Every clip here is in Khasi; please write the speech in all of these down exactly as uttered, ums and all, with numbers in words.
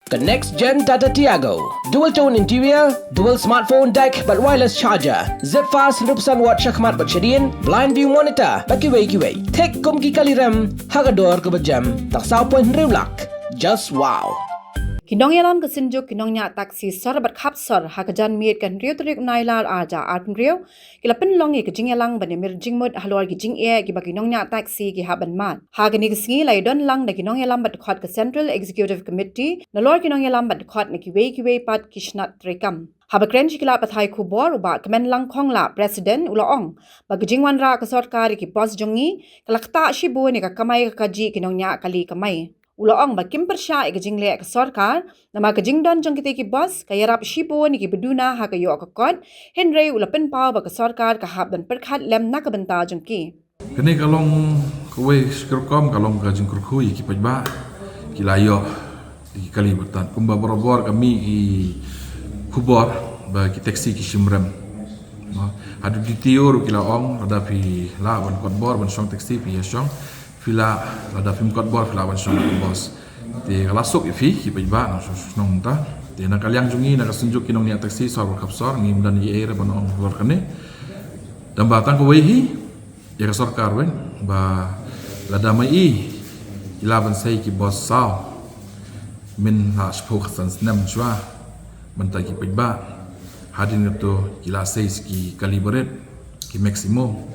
Ka next gen Tata Tiago. Dual tone interior, dual smartphone deck bad wireless charger. Zip fast hynriew percent watt shakhmat bad shadien, blind view monitor bad kiwei kiwei. Thik kum ki kali rem ha ka dor kaba jem, tang saw point hynriew lak. Just wow. Ki nongïalam ka Synjuk ki nongñiah taxi sor bad khap sor ha ka janmiet ka hynriew tarik u Nailar ar hajar arphew hynriew ki la pynlong ïa ka jingïalang ban ïamir jingmut halor ki jingeh kiba ki nongñiah taxi ki hap ban mad. Ha kane ka sngi la ïadon lang da ki nongïalam bad dkhot ka Central Executive Committee nalor ki nongïalam bad dkhot na kiwei kiwei pat ki shnat treikam. Haba kren sha ki lad pathai khubor, u Bah Kmenlang Khongla, President, u la ong ba ka jingwanrah ka sorkar ïa ki bos jong ngi ka la ktah shibun ïa ka kamai ka kajih ki nongñiah kali kamai. U la ong ba kim pyrshah ïa ka jingleh ka sorkar, namar ka jingdon jong kitei ki bos ka ïarap shibun ïa kiba duna ha ka ïoh ka kot, hynrei u la pynpaw ba ka sorkar ka hap ban pyrkhat lem na ka bynta jong ki. Kane ka long kawei ka rukom, ka long ka jingkyrkhu ïa ki paidbah, ki la ïoh ïa ki kali ba tad. Kumba barabor ka mih ki khubor ba ki taxi ki shim rem. No? Haduh D T O ruh ki la ong, lada phi lah ban kot bor ban shong taxi, phi ïa shong. Phi lah, lada phim kot bor, phi lah ban shong bos. Te ka la suk ïa phi ki paidbah nongshong shnong mynta. Te na ka liang jong ngi, na ka Synjuk ki nongñiah taxi sor bad khap sor, ngim don ei ei ruh ban ong halor kane. Tangba tang kawei hi ïa ka sorkar, wei ba lada ma i i lah ban sei ki bos saw mynta shiphew khatsan snem shuwa, mynta ki paidbah. Hadien kato ki la sei ki kali barit, ki Maximo.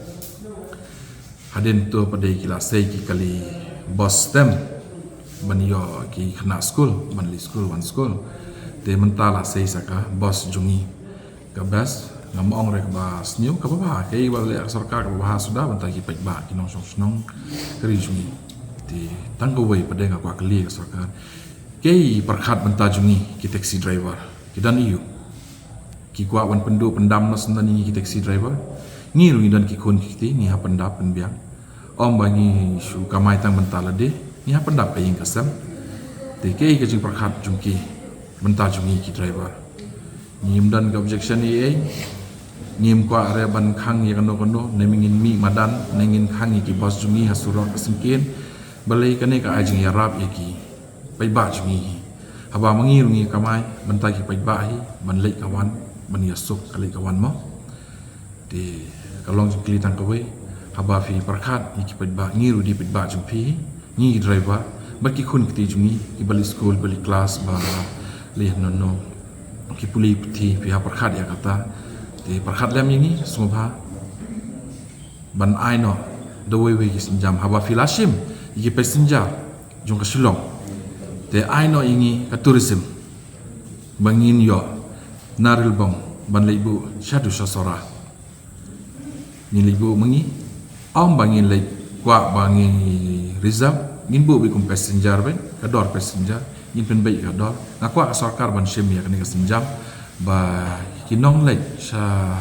Hadien to pat ki la sei ki kali bos stem ban ïoh ki khynnah skul ban leit skul wan skul. Te mynta la sei sa ka bos jong ngi. Ka best, ngam ong re kaba sniew, kaba bha, kaei ba leh ka sorkar kaba bha suda ban ïa ki paidbah ki nongshong shnong ka ri jong ngi. Te tang kawei pat nga kwah kylli ka sorkar, kaei pyrkhat mynta jong ngi ki taxi driver? Ki don aiu? Ki kwah wan pynduh pyndam noh shen ngi ki taxi driver? Ngi ruh ngi don ki khun ki kti, ngi hap pyndap pynbiang. Ym ba ngi shu kamai tang mynta lade, ngi hap pyndap ka ïing ka sem. Te kaei ka jingpyrkhat jong ki mynta jong ngi ki driver? Ngim don ka objection ei ei. Ngim kwah re ban khang ïa kano kano, ne ngin mih madan, ne ngin khang ïa ki bos jong ngi ha surok ka syngkien. Balei? Kane ka ai jingïarap ïa ki paidbah jong ngi. Haba ma ngi ruh ngi kamai, ban ïa ki paidbah hi ban leit ka wan, ban ïasuk ka leit ka wan mo. Te ka long jingkylli tang kawei, haba phi pyrkhat ïa ki paidbah, ngi ruh dei paidbah jong phi, ngi driver, bad ki khun kti jong ngi kiba leit skul, ba leit klas, ba leit hano hano, ki pule puthi, phi hap pyrkhat ïa kata. Te pyrkhat lem ïa ngi sngewbha ban ai noh da wei wei ki sienjam, haba phi la shim ïa ki passenger jong ka Shillong, te ai noh ïa ngi ka tourism ba ngin ïoh na Rilbong ban leit buh shaduh sha Sohra. Ngin leit buh ma ngi, ym ba ngin leit kwah ba ngi reserve, ngin buh beit kum passenger beit, ka dor passenger, ngin pynbeit ka dor. Nga kwah ka sorkar ban shim ïa kane ka sienjam ba ki nongleit sha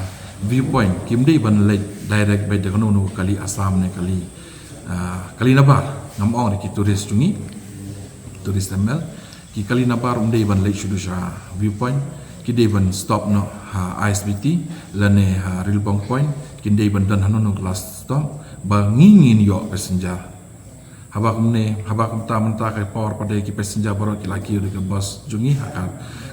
viewpoint kim dei ban leit direct beit da kano kano kali Assam ne kali, ah, kali nabar, ngam ong re ki tourist jong ngi, tourist M L. Ki kali nabar ym dei ban leit shuh sha viewpoint, ki dei ban stop noh ha I S B T lane ha Rilbong Point, kin dei ban don hano hano ka last stop ba ngi ngin ïoh passenger. Haba kumne, haba kumta mynta ka por pat ki passenger baroh ki la kiew da ka bos jong ngi ha ka,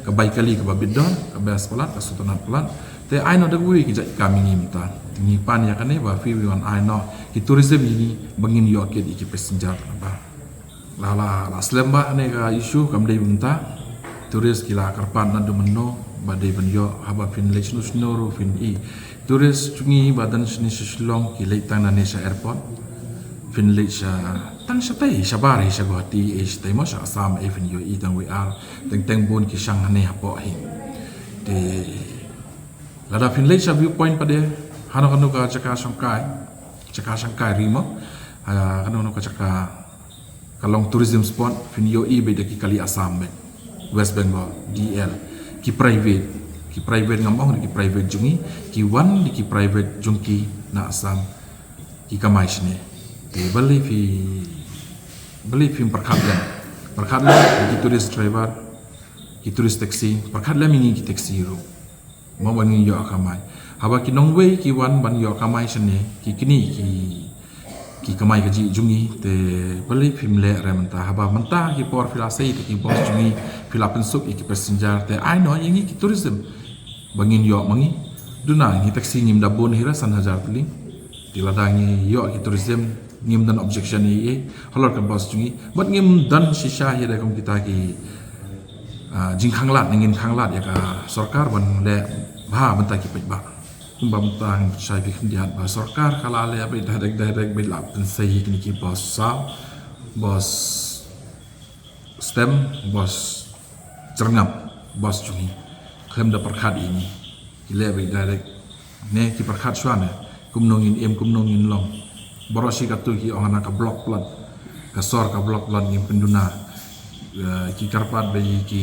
ka bai kali kaba bit dor, ka best palat, ka sngewtynnat palat. Te ai noh da kawei ka jait kam ïa ngi mynta. Ngi pan ïa kane ba phi wan ai noh ki tourism ïa ngi ba ngin ïoh kit ïa ki passenger nabar. La, la, la slem ba kane ka issue kam dei mynta. Tourist ki la kyrpad naduh mynno ba dei ban ïoh, haba phin leit shano shano ruh phin i. Tourist jong ngi ba don shane sha Shillong ki leit tang nangne sha airport. Phin leit sha tang shatai, shabar hi sha Guwahati, eh, shatai mo sha Assam, eh, phin ïoh i tang wei ar. Teng teng bun ki shang hangne hapoh hi. Te lada phin leit sha viewpoint pat, hano hano ka jaka shongkai, jaka shongkai ri mo, ah, hano hano ka jaka ka long tourism spot, phin ïoh i beit da ki kali Assam beit, West Bengal, D L, ki private, ki private ngam ong ki private jong ngi, ki wan da ki private jong ki na Assam, ki kamai shane. Te balei phi, balei phim pyrkhat lem, pyrkhat lem ki tourist driver, ki tourist taxi, pyrkhat lem ïa ngi ki taxi ruh. Mo ba ngin ïoh kamai. Haba ki nongwei ki wan ban ïoh kamai shane, ki kine ki, Ki kamai kajih jong ngi te balei phim leh re mynta, haba mynta ki por phi la sei te ki bos jong ngi phi la pynsuk ïa ki passenger, te ai noh ïa ngi ki tourism ba ngin ïoh ma ngi. Duna ngi taxi ngim da bun hi re, san hajar tylli. Te lada ngi ïoh ki tourism ngim don objection ïa, halor ka bos jong ngi. Bad ngim don shisha hi re kum kita ki, ah, jingkhanglad, ngin khanglad ïa ka sorkar ban leh bha mynta ki paidbah. Kumba mynta ngi shai phi khyndiat ba sorkar ka la leh beit direct, direct beit la pynsei ïa kine ki bos saw, bos stem, bos jyrngam, bos jong ngi. Khlem da pyrkhat ïa ngi. Ki leh beit direct. Ne ki pyrkhat shuwa ne kumno ngin im, kumno ngin long. Baroh shi katto ki ong na ka block plot, ka sor ka block plot, ngim pynduna. Eh, ki kyrpad ba ïa ki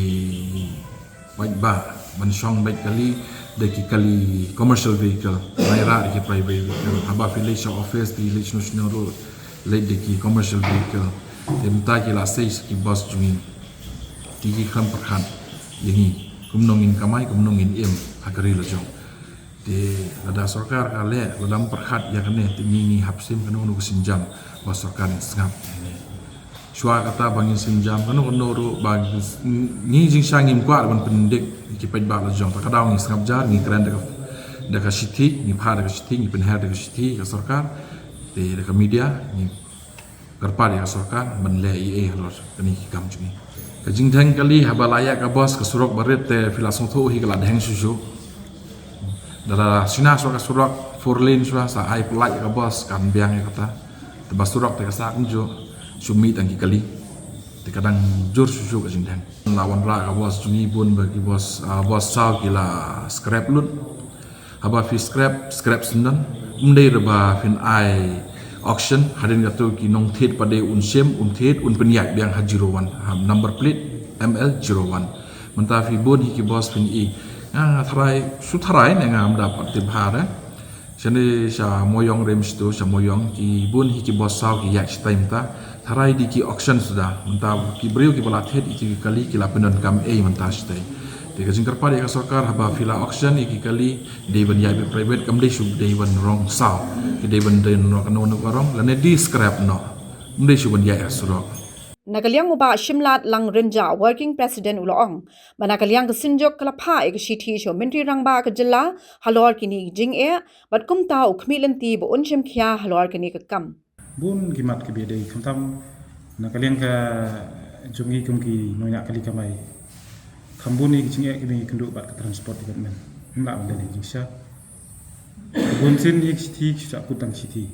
paidbah ban shong beit kali da ki kali commercial vehicle, naira da ki private vehicle. Haba phi leit sha office, phi leit shano shano ruh, leit da ki commercial vehicle. Te mynta ki la sei ki bos jong ngi. Te ki khlem pyrkhat ïa ngi kumno ngin kamai, kumno ngin im ha ka ri la jong. Te lada sorkar ka leh, lada ym pyrkhat ïa kane, te ngi ngi hap shim kano kano ka sienjam ba sorkar in sngap ïa kane. Shuwa kata ba ngin sienjam kano kano ruh ba ngi jingshisha ngim kwah ban pyndik ïa ki paidbah la jong. Ta ka daw ngi sngap jar, ngi kren da ka, da ka shithi, ngi phah da ka shithi, ngi pynher da ka shithi ka sorkar, te da ka media ngi kyrpad ïa ka sorkar ban leh ei ei halor kane ki kam jong ngi. Ka jingdheng kali, haba la ïaid ka bos ka surok barit te phi la sngewthuh hi ka la dheng shuh shuh. Da la shna shuwa ka surok four lane shuwa, sa ai pyllait ïa ka bos, kan biang ïa kata. Te ba surok te ka sah kumjuh, shu mih tang ki kali. Te ka dang jur shuh shuh ka jingdheng. La wanrah ka bos jong ngi bun ba ki bos, ah, bos saw ki la scrap lut. Haba phi scrap, scrap syndon. Ym dei re ba phin ai auction, hadien kato ki nongthied pat de un shim, un thied, un pynïaid biang ha zero one, ha number plate M L zero one. Mynta phi bun hi ki bos phin i, nga, nga tharai, shu tharai ne ngam da pat tip bha re. Shane sha Moyong Rim Stu, sha Moyong, ki bun hi ki bos saw ki ïaid shatai mynta. Tharai dei ki auction suda. Mynta ki briew kiba la thied ïa ki kali ki la pyndonkam ei mynta shatai. Te ka jingkyrpad ïa ka sorkar, haba phi la auction ïa ki kali, dei ban ïaid beit private, kam dei shu dei ban rong saw. Ki dei ban dei rong kano kano ka rong, lane dei scrap noh. Ym dei shu ban ïaid ha surok. Na ka liang u Bah Shimlat Langrinjah, Working President, u la ong ba na ka liang ka Synjuk ka la phah ïa ka shithi sha u Myntri Rangbah ka jylla halor kine ki jingeh, bad kumta u khmih lynti ba un shim khia halor kane ka kam. Bun ki mat kiba dei, khamtam na ka liang ka jong ngi kum ki nongñiah kali kamai. Kham bun ïa ki jingeh kiba ngi kynduh bad ka Transport Department. Ngim lah ban leh ïa ki jingshisha. Bun sien ïa ki shithi ki shu shah kut tang shithi.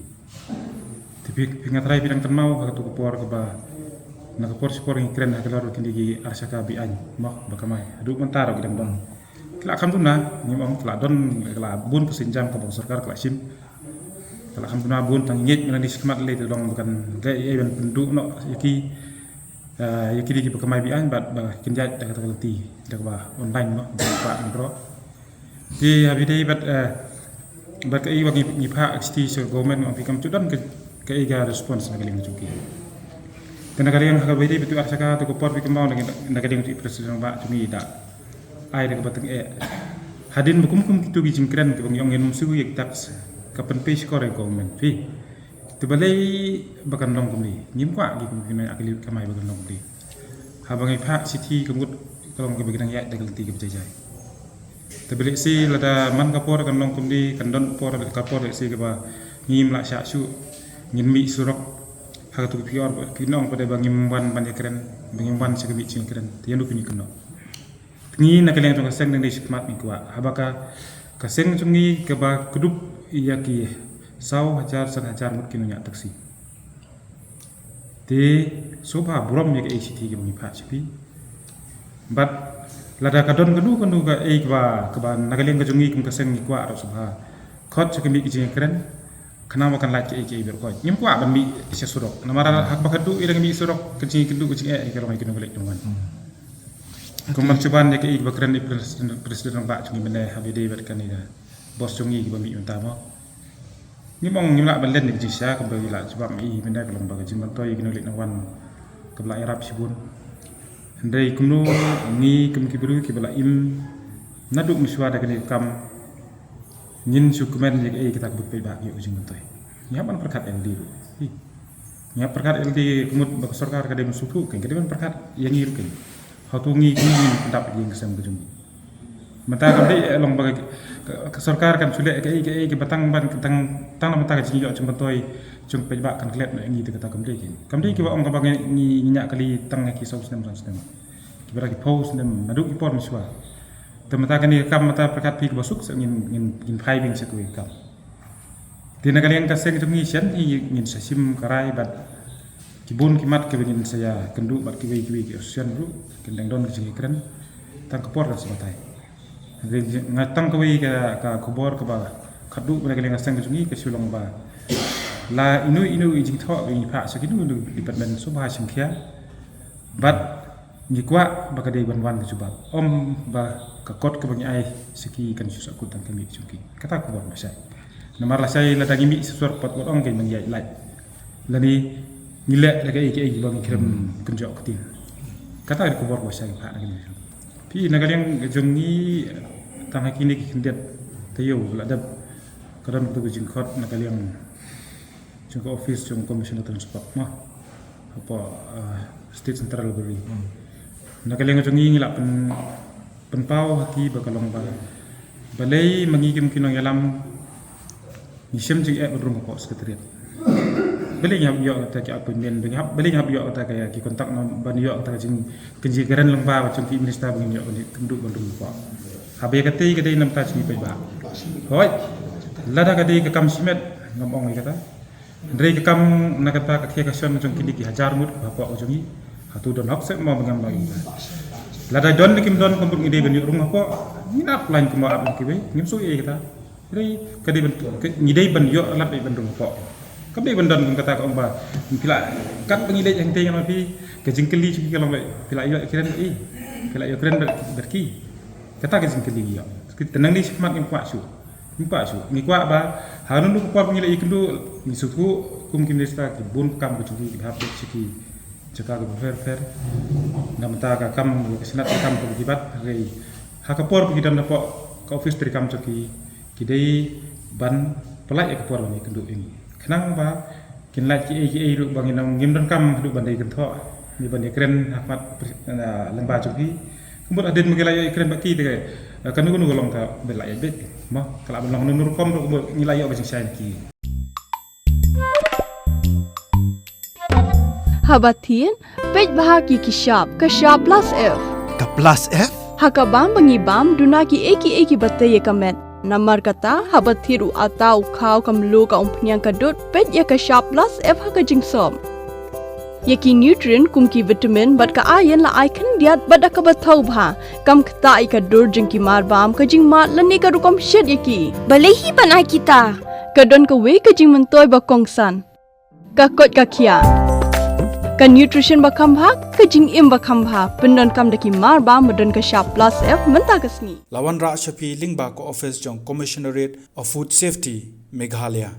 Te phi, phi, nga tharai phi dang kynmaw ha kato ka por kaba na ka por shi por ngi kren halor kine ki arshaka be-aiñ, mo, ba kamai. Haduh mynta ruh ki dang don. Ki la kham duna, ngim ong, ki la don, ki la bun ka sienjam kaba ka sorkar ka la shim. Ki la kham duna bun, tang ngeit mynta shi khmat lei te long ba kan leh ei ei ban pynduh noh ïa ki, eh, ïa kine kiba kamai be-aiñ bad ba kin ïaid da kata ka lynti, da kaba online, mo, ba, ba, bro. Te ha ba ïadei bad, eh, bad kaei ba ngi, ngi phah ka shithi sha government, ma phi kam ju don ka, kaei ka response na ka liang jong ki. Te na ka liang ha kaba ïadei bad u arshaka, to ka por phi kynmaw na ka, na ka liang u President Rangbah jong ngi da ai da kaba tyngeh. Hadien ba kum kum kito ki jingkren kiba ngi ong ngin ym siew ïa ki tax, ka pynpei shkor ïa ka government, phi. Te balei ba kan long kumne? Ngim kwah ki kum kine ki kamai ba kan long kumne. Haba ngi phah shithi ka mut ka long kaba ki dang ïaid da ka lynti kaba jai jai. Te balei shi lada man ka por kan long kumne, kan don por, ka por shi kaba ngim lah shah shuh, ngin mih surok. Ha kato ka por ki ong pat de ba ngim wan ban ïakren, ba ngim wan sha ka mih jingkren. Te ïa no phin ïakynnoh. Ngi na ka liang jong ka seng dang dei shi khmat ngi kwah. Haba ka, ka seng jong ngi kaba kdup ïa ki saw hajar san hajar ngut ki nongñiah taxi. Te sngewbha burom ïa kaei shithi kaba ngi phah sha phi. Bad lada ka don kano kano kaei kaba, kaba na ka liang ka jong ngi kum ka seng ngi kwah ruh sngewbha khot sha ka mih ka jingkren. Khnang ba kan lait kaei kaei baroh. Ngim kwah ban mih sha surok. Namar ha kaba khatduh ïa ka mih surok ka jingkynduh ka jingeh ïa ka long ïa ki nongleit nongwan. Kum ban shu ban ïa kaei ba kren i President, President Rangbah jong ngi mynne ha ba ïadei bad kane ka bos jong ngi kiba mih mynta mo. Ngim ong ngim lah ban len ïa ka jingshisha kaba i la jubab i mynne ka long ba ka jingmyntoi ïa ki nongleit nongwan kaba la ïarap shibun. Hynrei kumno ngi kum ki briew kiba la im naduh mynshuwa da kane ka kam. Ngin shu kmen ïa kaei kata ka bud paidbah ïa u jingmyntoi. Ngi hap ban pyrkhat ïa lade ruh. Nga pyrkhat ïa lade ka mut ba ka sorkar ka dei ban sngewthuh kein, ka dei ban pyrkhat ïa ngi ruh kein. Hato ngi, ngi ngin pyndap ïa ka sem ka jong ngi. Mynta kam dei, eh, long ba ka, ka, ka sorkar kan shu leh kaei kaei kaba tang ban, tang, tang na mynta ka jingïoh jingmyntoi jong paidbah kan klet noh ïa ngi, te kata kam dei kein. Kam dei kiba ong kaba ngi, ngi, ngi ñiah kali tang ha ki saw snem san snem. Kiba da ki phew snem naduh ki por mynshuwa. Te mynta kane ka kam mynta pyrkhat phi kaba suk sa ngin, ngin, ngin phai biang sha kawei ka kam. Te na ka liang ka seng jong ngi shen hi ngin sa shim ka rai bad ki bun ki mat kiba ngin sa ïakynduh bad kiwei kiwei ki association ruh, kin dang don ki jingkren. Tang ka por kan sa batai. Nga tang kawei ka, ka khubor kaba khatduh na ka liang ka seng jong ngi ka shu long ba la ino ino i jingthoh ba ngi phah sha kino kino department sngewbha shim khia. Bad ngi kwah ba ka dei ban wan ka jubab, ym ba ka kot kaba ngi ai sha ki kan shu sahkut tang ka mih jong ki. Kata ka khubor ba shai. Namar lashai lada ngi mih sha sor pat wat ong kein ba ngi ïaid lait lane ngi leh da kaei kaei ba ngi khlem kynjoh ktien. Kata ka khubor ba shai phah na ka mih jong. Phi na ka liang jong ngi tang ha kine ki khyndiat taïew la dep ka don katu ka jingkhot na ka liang jong ka office jong Commissioner Transport mo, hapoh, ah, State Central Library. Na ka liang jong ngi ngi la pyn, pynpaw ha ki ba ka long ba balei ma ngi kum ki nongïalam ngi shem jingeh ban rung hapoh Secretariat. Balei ngi hap ïoh kata ki appointment, balei ngi hap, balei ngi hap ïoh kata ka ki contact number ban ïoh kata ka jing, ka jingkren lyngba ba jong ki minister ba ngin ïoh ban ïakynduh ban rung hapoh. Haba ïa katei ka dei na bynta jong ngi paidbah. Hooid, lada ka dei ka kam shimet ngam ong ïa kata. Hynrei ka kam na kata ka khia ka shon jong kine ki hajar ngut hapoh ka jong ngi, hato don hok seh mo ba ngam ong ïa kata. Lada don ne kim don ka mut ngi dei ban ïoh rung hapoh, ngin ap line kumba ap ïa kiwei, ngim shu ïa kata. Hynrei ka dei ban, ka, ngi dei ban ïoh lad dei ban rung hapoh. Kam dei ban don kum kata ka ong ba phi la, katba ngi leit hangtei ngan ong phi, ka jingkylli jong ki ka long ba phi la ïoh kren bad i, phi la ïoh kren bad, bad ki. Kata ka jingkylli ngi ïoh. Te nangne shakhmat ngim kwah shuh. Ngim kwah shuh. Ngi kwah ba ha kano kano ka por ba ngi la ïakynduh, ngi sngewthuh kum ki minister ki bun ka kam ka jong ki, ki hap beit sha ki jaka kaba pher pher. Na bynta ka kam, ka shnat ka kam kaba ki bat, hynrei ha ka por ba ki don hapoh ka office treikam jong ki, ki dei ban pyllait ïa ka por ban ïakynduh ïa ngi. Khnang ba kin lait kiei kiei ruh ba ngin ym, ngim donkam haduh ban dei kynthoh ne ban ïakren ha khmat, ah, lyngba jong ki. Ka mut hadien ba ki la ïoh ïakren bad ki te, ah, kano kano ka long ka ba la ïa beit. Mo, ka la ban long kano kano rukom ruh ka mut ngi la ïoh ka jingshai na ki. Haba thied, peit bha ki ki shap, ka shap plus F. Ka plus F? Ha ka bam ba ngi bam, duna kiei kiei kiba tei ïa ka met. Namar kata, haba thied u atta, u khaw, ka mluh, ka umphniang, ka dud, peit ïa ka shap plus F ha ka jingsop. Ïa ki nutrient kum ki vitamin bad ka iron la ai khyndiat bad da kaba thaw bha. Kam ktah ïa ka dur jong ki mar bam, ka jingmad lane ka rukom shet ïa ki. Balei hi ban ai kita? Ka don kawei ka jingmyntoi ba kongsan. Ka koit ka khiah. Ka nutrition ba kham bha, ka jingim ba kham bha. Pyndonkam da ki mar bam ba don ka shap plus F mynta ka sngi. La wanrah sha phi lyngba ka office jong Commissionerate of Food Safety, Meghalaya.